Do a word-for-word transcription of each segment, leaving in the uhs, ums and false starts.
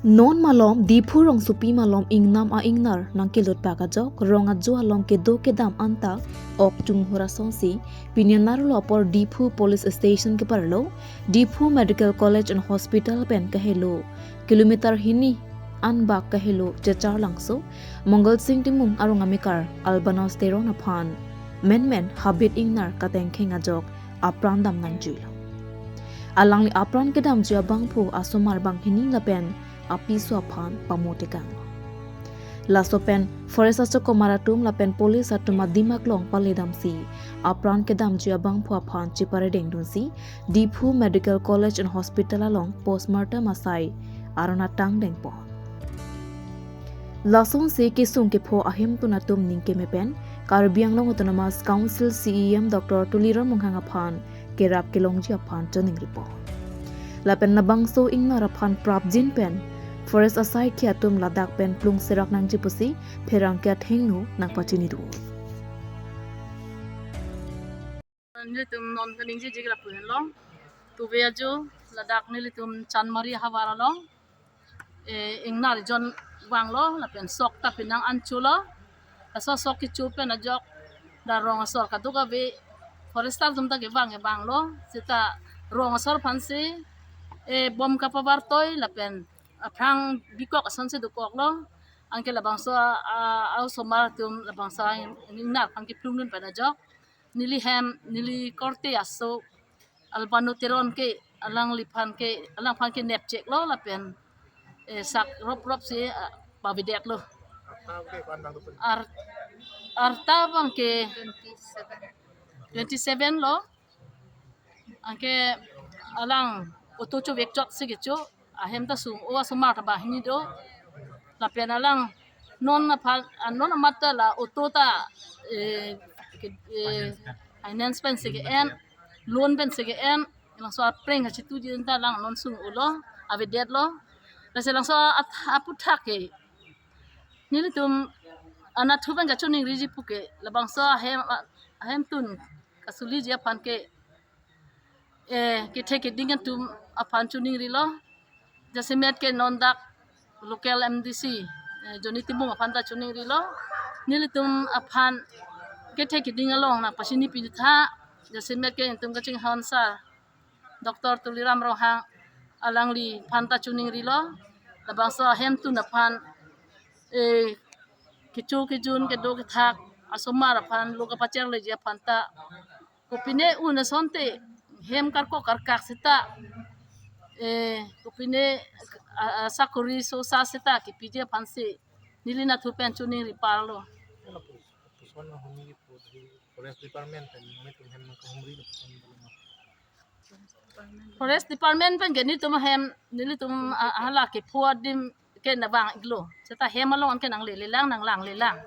Non malom Diphu rongsopi malom ingnam a-ingnar nangkelutpak ajok rong ajo along kedo kedam anta ok chunghur asonsi pini anerlo apor Diphu Police Station keparlo Diphu Medical College and Hospital pen kahelo kilometer hini anbak kahelo Checharlangso Mongalsing Timung arong amekar Albanos Teron aphan menmen habit ingnar katengkheng ajok apran dam nangjuilo. Alangli apran kedamji abangphu asomar banghini lapen apiso aphan pamotekang. Laso pen forest achokomar atum lapen police atum adim aklong paledamsi apran kedamji abangphu aphan cheparedengdunsi Diphu Medical College and Hospital along postmortem asai aron atang dengpon. Lasonsi kesung kepho ahemtun atum ningkeme pen Karbi Anglong Autonomous Council C E M Doctor Tuliram Ronghang aphan kerap kelongji aphan choningripo. Lapen labangso ingnar aphan prapjin pen forest asaikhi atum ladak pen plung serak nangji pusi pherangke athengno nangpachinido. Nelitum non kaningje jik lapu henlo. Tuve ajo ladak nelitum Chanmari havar along. Eh, ingnar jon vanglo, lapen sok ta penang anchulo. Laso sok kecho pen ajok da rong asor kadokave forester atum ta kevang kevanglo. Seta rong asor aphansi, eh, bom kapavartoi lapen aphrang bikok asonsi dokoklo. Anke labangso a, a, a-osomar atum labangso a ingnar aphan keplungdun pen ajok neli hem, neli korte aso Albano Teron ke alangliphan ke, alangphan ke nepcheklo lapen, eh, sak rop ropsi, ah, pavedetlo. Arta ke ko-an bang dupun? Ar-, arta abang ke twenty seven lo. Anke alang auto chovek chotsi kecho, ahem ta sung, o asomar ta banghini do. Lapen alang non aphan, ah, non amat ta la auto ta, eh, ke, eh, finance pensi ke-en, loan pensi ke-en, labangso apreng kachituji ta alang non sung-olo, avedetlo. Lasi labangso at-, aphuthak ke nelitum anatthu pen kachoningriji pu ke labangso ahem, ahemtun kasuliji aphan ke, eh, kethe keding atum aphan choningrilo. Jasemet ke non dak local M D C, eh, Johnny Timung aphan ta choningrilo. Nelitum aphan kethe keding along nangpachini pitha. Jasemet ke nelitum kachinghon sar Doctor Tuliram Ronghang alangliphan ta choningrilo. Labangso ahemtun aphan, eh, kecho kejun kedo kethak asomar aphan lo kapacharleji aphan ta kopine un asonte hem karkok karkak seta, eh, kopine a, a, sakori sosa seta kepiji aphansi neli anatthu pen choningri parlo. Ela pus-, puson na huni pu di Forest Department pen nelitum hem nangkahumri lo puson. Forest Department pen ke nelitum hem, nelitum a, hala kepho adim ke nangvang-iklo. Seta hem along anke nanglelelang, nanglanglelang.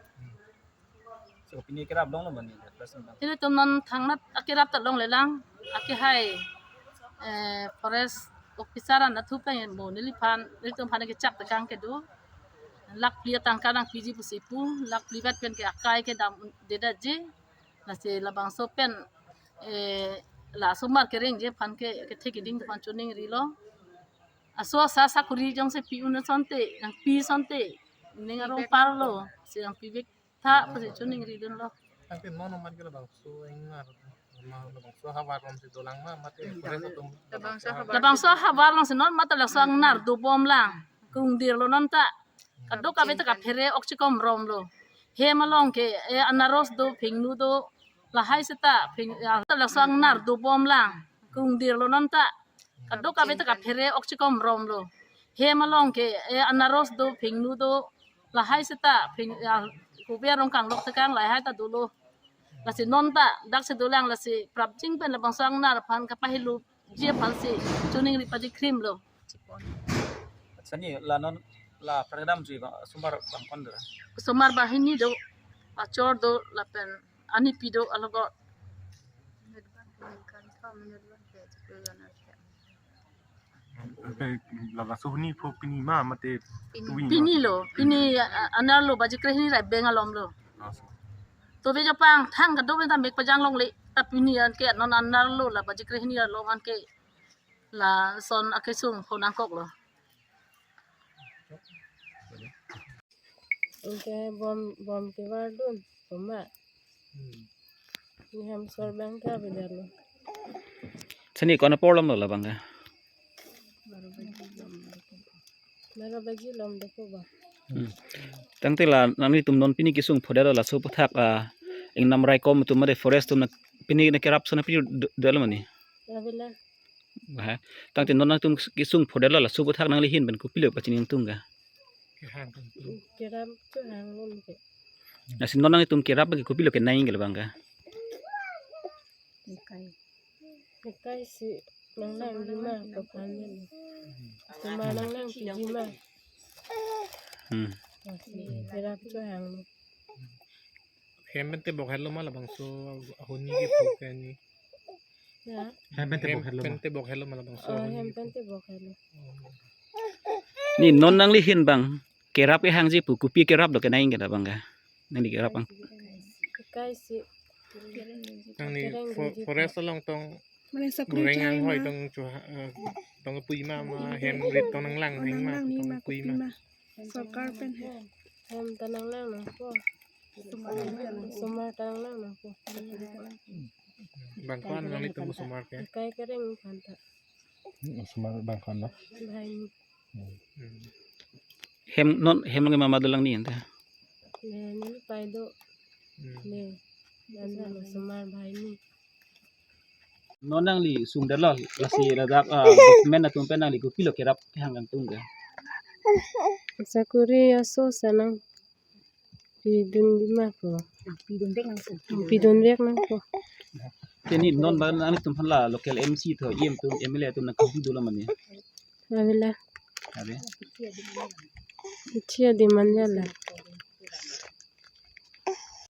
So, pini kerap longlo bani, first time. Nelitum non thangnat akerap ta longlelang, akehai, eh, forest officer anatthu pen mo neliphan, nelitum aphan kechak tekang kedo. Lakh phli atangka nangpiji pusi pu, lakh phli vet pen ke akai kedamdedetji. Lasi labangso pen, eh, la asomar kerengji aphan ke kethe keding aphan choningrilo. Aso asa sakori jongsi pi un asonte, nangpi asonte, ning arong parlo, si nangpivek tha pusi choningridunlo. Tangte non amat ke labangso ingnar, ma labangso havar alongsi dolang ma, mate forest atum. Labangso havar. Labangso havar alongsi non mate labangso ingnar dobomlang, kungdirlo non ta. Kadokave ta kaphere ok chikom romlo. Hem along ke, eh, anaros do, phingnu do, lahai seta, phing, ah, labangso ingnar dobomlang, kungdirlo non ta. Kadokave ta kaphere ok chikom romlo. Hem along ke, eh, anaros do, phingnu do, lahai seta, phing, ah, kopi arong kanglok tekang lahai ta dolo. Lasi non ta daksi dolang, lasi prapjin pen labangso ingnar aphan kapahilupji aphansi choningri pajikrimlo. Accha, ne la non la pradam ji ba, asomar bang ko-an do? Asomar banghini do, achor do, lapen anipi do, alogot. Pe, labangso hini pho pini ma mate? Pini. Tui ma? Pinilo, pini, a, a, anerlo baji krehini rai beng alomlo. Asa. Tuve jo pangthang kadokave ta mek pajang longle, ta pini anke non anerlo la baji krehini along anke lason akesung pho nangkoklo. Anke bom bom kevardun, tuma. Ni hem sor bang ke avedetlo. Sini ko-an apor lom lo labang ke? Baro baji lom deko ba. Hmm. Tangte la nanglitum non pini kesung phodetlo laso aphuthak, ah, ingnam raikom atum mate forest atum na pini na kerap sona pini do-, dolo mani. Labela. Bah. Tangte non nangtum kesung phodetlo laso aphuthak nangli ahin pen kopilo pachini nangtum ke? Kehang. Kerap kehang lom ke. Lasi non nangtum kerap ke kopilo kenangji ke labang ke? Nekai. Nekai si nanglangji ma, kophan ni. Osomar nanglangji ma. Hmm. Lasi kerap kehang lom. Hem pen tebok helo ma labangso ahoni kepho ke ni? Ya. Hem pen tebok helo ma? Hem pen tebok helo ma labangso? Oh, ahoni hem kepho? Pen tebok helo. Ni non nangli ahin bang kerap kehangji pu kopi kerap lo kenangji ke labang ke? Nangli kerap ang. Nekai si. Nangli kereng fo-, jiji. Forest along tong. Mane sakri reng chai anghoi ma. Tong chuha, eh, tong pui ma ma hem rit tong nanglang nang ma, nanglang ni tong ma pui kopi ma. Ma. Sorkar pen he. Hem ta nanglang nangpo. Osomar ta nanglang nangpo. Bang ko-an nanglitum osomar ke? Nekai kereng aphan ta. Hmm, osomar bang ko-an lo? Bahai ni. Hmm. Hem non, hem long mama dolang ni anta? Ne, neli pai do. Hmm. Ne, dan dan osomar bahai ni. Non nangli sungdetlo, lasi ladak, ah, government atum pen nangli kopilo kerap kehang nangtum ke? Sakuri aso sa nangpidunji ma ko. Pidun vek nang ko. Pidun vek nang ko. Te ni non ba nanglitum aphan la local M C tho, E M atum, M L A atum nangkahidun lo mane? Avela. Ave. Ichi adim an jala.